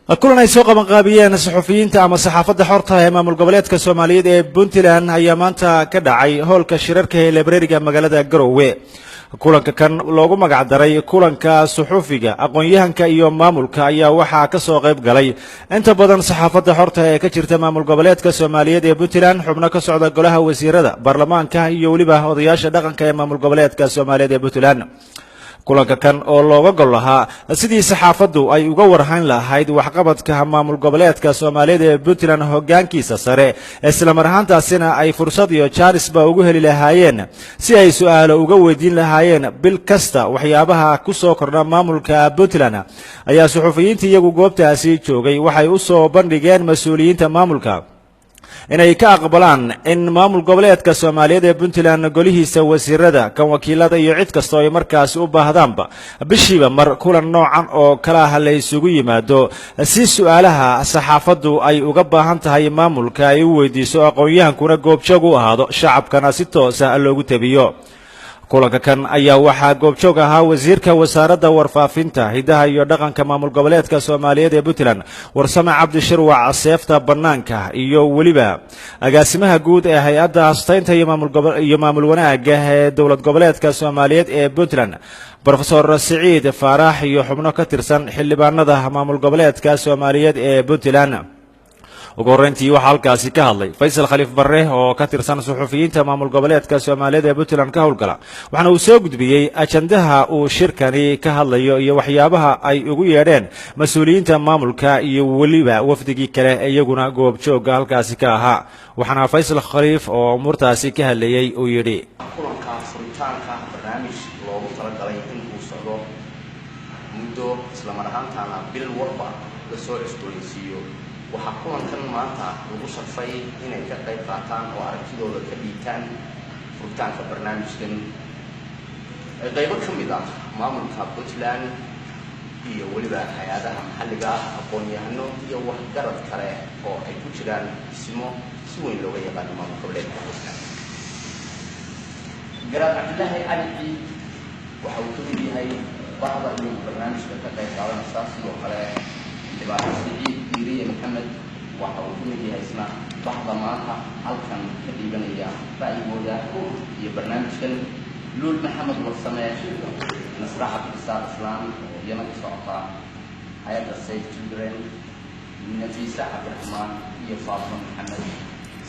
Kulan ay soo qabanqaabiyeen suxufiyiinta ama saxaafadda xorta ee maamul goboleedka Soomaaliyeed ee Puntland ayaa maanta ka dhacay hoolka shirarka ee librariga magaalada Garowe. Kulanka kan loogu magac daray kulanka suxufiga, aqoon-yahanka iyo maamulka ayaa waxaa ka soo qayb galay inta badan saxaafadda xorta ee ka jirta maamul goboleedka Soomaaliyeed ee Puntland, xubno ka socda golaha wasiirada, baarlamaanka iyo weliba odayaasha dhaqanka ee maamul goboleedka Soomaaliyeed ee Puntland. Kulanka kan oo looga gol lahaa sidii saxaafaddu ay uga warhayn lahayd waxqabadka maamul goboleedka Soomaaliyeed ee Puntland hoggaankiisa sare, islamar ahaantaasina ay fursad iyo jaanisba ugu heli lahaayeen si ay su'aalo uga weydiin lahaayeen bil kasta waxyaabaha ku soo kordha maamulka Puntland, ayaa suxufiyiinta iyagu goobtaasi joogay waxay u soo bandhigeen mas-uuliyiinta maamulka inay ka aqbalaan in maamul goboleedka Soomaaliyeed ee Puntland golihiisa wasiirada, kan wakiilada iyo cid kasta oo ay markaasi u baahdaanba bishiiba mar kulan noocan oo kala ah la isugu yimaado, si su-aalaha saxaafaddu ay uga baahan tahay maamulka ay u weydiiso, aqoon-yahankuna goobjoog u ahaado, shacabkana si toosa loogu tabiyo. Kulanka kan ayaa waxaa goobjoog ahaa wasiirka wasaaradda warfaafinta, hidaha iyo dhaqanka maamul goboleedka Soomaaliyeed ee Puntland, Warsame Cabdishirwac Seefta Bannaanka, iyo weliba agaasimaha guud ee hay-adda hastaynta iyo maamul wanaagga ee dowlad goboleedka Soomaaliyeed ee Puntland, Brofesor Siciid Faarax, iyo xubno ka tirsan xildhibaanada maamul goboleedka Soomaaliyeed ee Puntland. Ugu horreyntii waxaa halkaasi ka hadlay Faysal Khaliif Barre oo ka tirsan suxufiyiinta maamul goboleedka Soomaaliyeed ee Puntland ka howlgala, waxaana uu soo gudbiyey ajandaha uu shirkani ka hadlayo iyo waxyaabaha ay ugu yeedheen mas-uuliyiinta maamulka iyo weliba wafdigii kale iyaguna goobjoogga halkaasi ka ahaa. Waxaana Faysal Khaliif oo umuurtaasi ka hadlayey uu yidhi: Kulanka furitaanka barnaamij loogu talagalay in uu socdo muddo, islamar ahaantaana bil walba lasoo cusboonaysiiyo, waxaa kulankan maanta lagu sharfay inay ka qayb qaataan oo aragtidooda ka dhiibtaan furitaanka barnaamijkan qaybo ka mid ah maamulka Puntland iyo weliba hay-adaha maxalliga ah, aqoon-yahano iyo waxgarad kale oo ay ku jiraan dhismo si weyn looga yaqaano maamul goboleedka Puntland. Garaad Cabdilaahi Cali Ciid waxa uu ka mid yahay bahda iyo barnaamijka ka qayb qaadanaysa. Sidoo kale xildhibaan Siciid Diiriye Maxamed waxa uu ka mid yahay isna bahda maanta halkan ka dhiibanaya ra'yigooda iyo barnaamijkan. Luul Maxamed Warsame, Nasra Cabdirisaaq Islaam oo iyana ka socota hay-adda Save Children, Nafiisa Cabdiraxmaan iyo Faatmo Maxamed,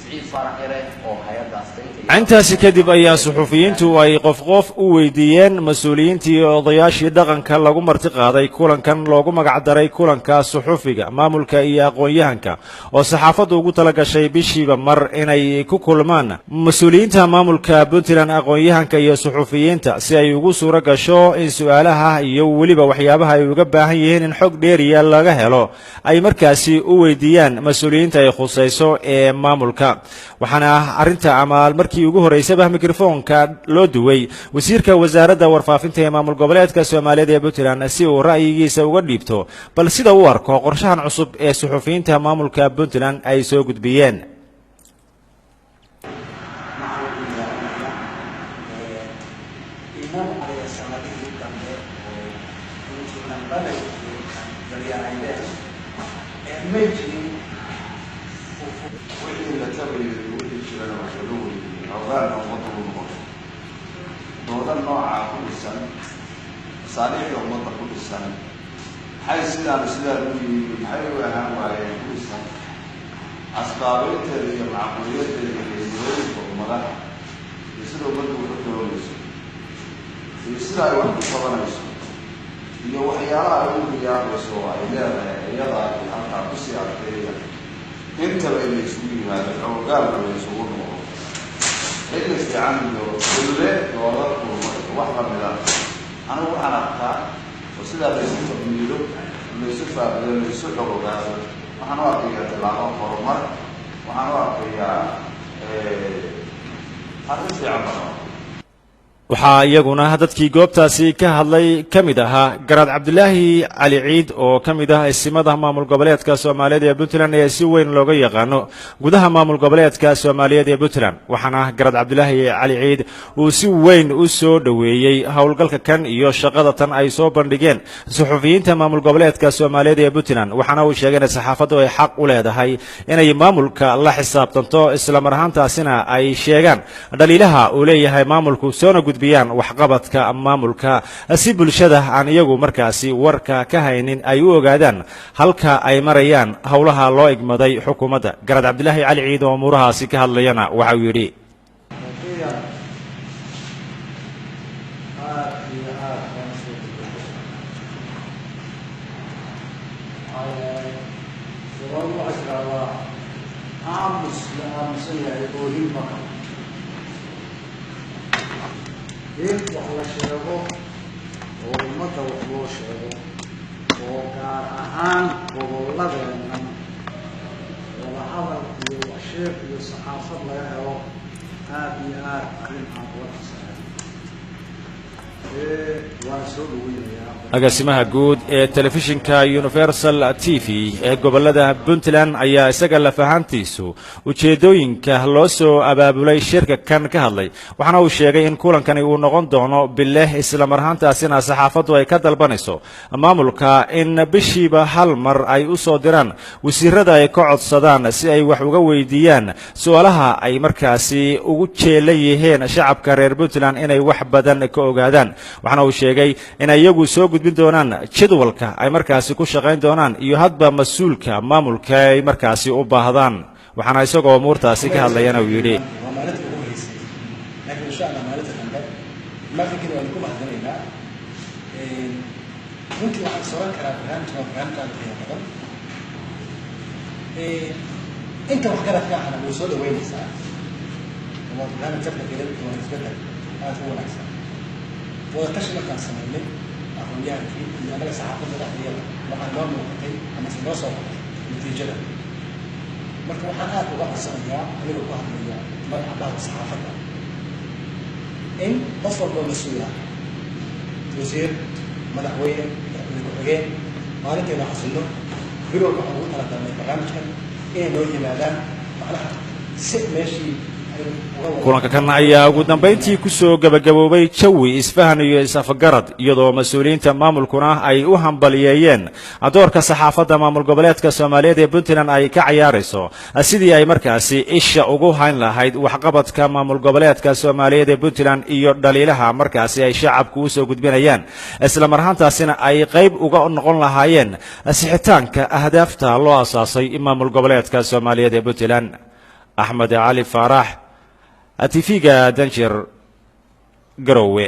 Siciid Faarax Yare oo hay-adda astaynta. Intaasi kadib ayaa suxufiyiintu ay qof qof u weydiiyeen mas-uuliyiintii odayaashii dhaqanka lagu marti qaaday kulankan loogu magac daray kulanka suxufiga, maamulka iyo aqoon-yahanka, oo saxaafaddu ugu tala gashay bishiiba mar inay ku kulmaan mas-uuliyiinta maamulka Puntland, aqoon-yahanka iyo suxufiyiinta, si ay ugu suuro gasho in su-aalaha iyo weliba waxyaabaha ay uga baahan yihiin in xog dheeriya laga helo ay markaasi u weydiiyaan mas-uuliyiinta ay khusayso ee maamulka. Waxaana arrinta ama markii ugu horreysaba mikrofoonka loo duway wasiirka wasaaradda warfaafinta ee maamul goboleedka Soomaaliyeed ee Puntland, si uu ra'yigiisa uga dhiibto bal sida uu arko qorshahan cusub ee suxufiyiinta maamulka Puntland ay soo gudbiyeen. Maxaa u diyaarinaya iman aniga sanadihii dambe oo runtii nambadankii daryaraydeen may jirin. Wixii la tabayay, wixii jirana wax laga weydiiyey, xoogaana ummadda u noqoto dooda noocaa ku dhisan, masaaliixda ummadda ku dhisan, maxay sidaan sidaan u yihiin, maxay u ahaan waayeen ku dhisan, asbaabeynteeda iyo macquuliyadeeda iyo himilooyinka ummadaha iyo sida ummaddu wax u doonayso iyo sida ay wax ku qabanayso iyo waxyaalaha ay u riyaaqayso oo ay leedahay iyada ay halkaa kusii adkeeya, intaba in la isugu yimaado, xoogaalka la isugu noqdo, xilli fiican iyo kulle loola kulmo iyo wax lamida. Anigu waxaan arkaa oo sidaa laysu taqmiilo, laysu faaqido, laysu xog ogaado, waxaan u arkayaa tallaabo horumar, waxaan u arkayaa arrin fiican baan. Waxaa iyaguna dadkii goobtaasi ka hadlay ka mid ahaa Garaad Cabdilaahi Cali Ciid, oo ka mid ah isimada maamul goboleedka Soomaaliyeed ee Puntland ee si weyn looga yaqaano gudaha maamul goboleedka Soomaaliyeed ee Puntland. Waxaana Garaad Cabdilaahi Cali Ciid uu si weyn u soo dhoweeyey howlgalka kan iyo shaqada tan ay soo bandhigeen suxufiyiinta maamul goboleedka Soomaaliyeed ee Puntland. Waxaana uu sheegay in saxaafaddu ay xaq u leedahay inay maamulka la xisaabtanto, islamar ahaantaasina ay sheegaan dhaliilaha uu leeyahay maamulku, soona gudbiyaan waxqabadka maamulka, si bulshada aan iyagu markaasi warka ka haynin ay u ogaadaan halka ay marayaan howlaha loo igmaday xukuumadda. Garaad Cabdilaahi Cali Ciid oo umuurahaasi ka hadlayana waxa uu yidhi: Xaqiiqan aad iyo aad baan usoo degay. Maxaa yeelay, Soomaalidu waxay tidahdaa, "Aamus la aamusan yahay oohin ma qabo." In wax la sheego oo ummadda wax loo sheego, oo gaar ahaan gobolladeennan wadahadal iyo waxsheeg iyo saxaafad laga helo, aada iyo aad arrin aan uga dhaqsanay waan soo dhaweynayaa. Agaasimaha guud ee telefishinka Universal TV ee gobolada Puntland ayaa isaga laf ahaantiisu ujeeddooyinka loo soo abaabulay shirka kan ka hadlay. Waxaana uu sheegay in kulankani uu noqon doono bille, islamar ahaantaasina saxaafaddu ay ka dalbanayso maamulka in bishiiba hal mar ay u soo diraan wasiirada ay ka codsadaan, si ay wax uga weydiiyaan su-aalaha ay markaasi ugu jeelan yihiin shacabka reer Puntland inay wax badan ka ogaadaan. Waxaana uu sheegay in iyagu soo gudbin doonaan jadwalka ay markaasi ku shaqayn doonaan iyo hadba mas-uulka maamulka ay markaasi u baahdaan. Waxaana isagoo umuurtaasi ka hadlayana uu yidhi: Waa maalinta ugu horeysay, laakiin insha Allah maalinta dambe maalinkeeda waan ku mahadinaynaa. Runtii waxaan is oran karaa barnaamijkan waa barnaamij aad u qiimo badan. Inta waxgaradka ahna way soo dhaweynaysaa. Waa barnaamij dadka gelin doona isbeddel aad u wanaagsan. Wadatashi markaan samaynay aqoon-yahankii iyo annaga saxaafadda dhexdeeda, waxaa noo muuqatay amase noo soo baxay natiijada. Marka waxaan aad uga codsanayaa, anigoo ku hadlaya magaca bahda saxaafadda, in qof walboo mas-uul ah, wasiir, madaxweyne, madaxweyne ku-xigeen, maalintaynu xasilno bilowga waxaan ugu talagalnay barnaamijkan inay noo yimaadaan, macnaha si meeshii Kulanka kan ayaa ugu dambayntii ku soo gebagaboobay jawi isfahan iyo is-afgarad, iyadoo mas-uuliyiinta maamulkuna ay u hambaliyeeyeen doorka saxaafadda maamul goboleedka Soomaaliyeed ee Puntland ay ka cayaarayso sidii ay markaasi isha ugu hayn lahayd waxqabadka maamul goboleedka Soomaaliyeed ee Puntland iyo dhaliilaha markaasi ay shacabku usoo gudbinayaan, isla mar ahaantaasina ay qayb uga noqon lahaayeen sixitaanka ahdaafta loo asaasay maamul goboleedka Soomaaliyeed ee Puntland. Axmed Cali Faarax, TV-ga Danjir, Garowe.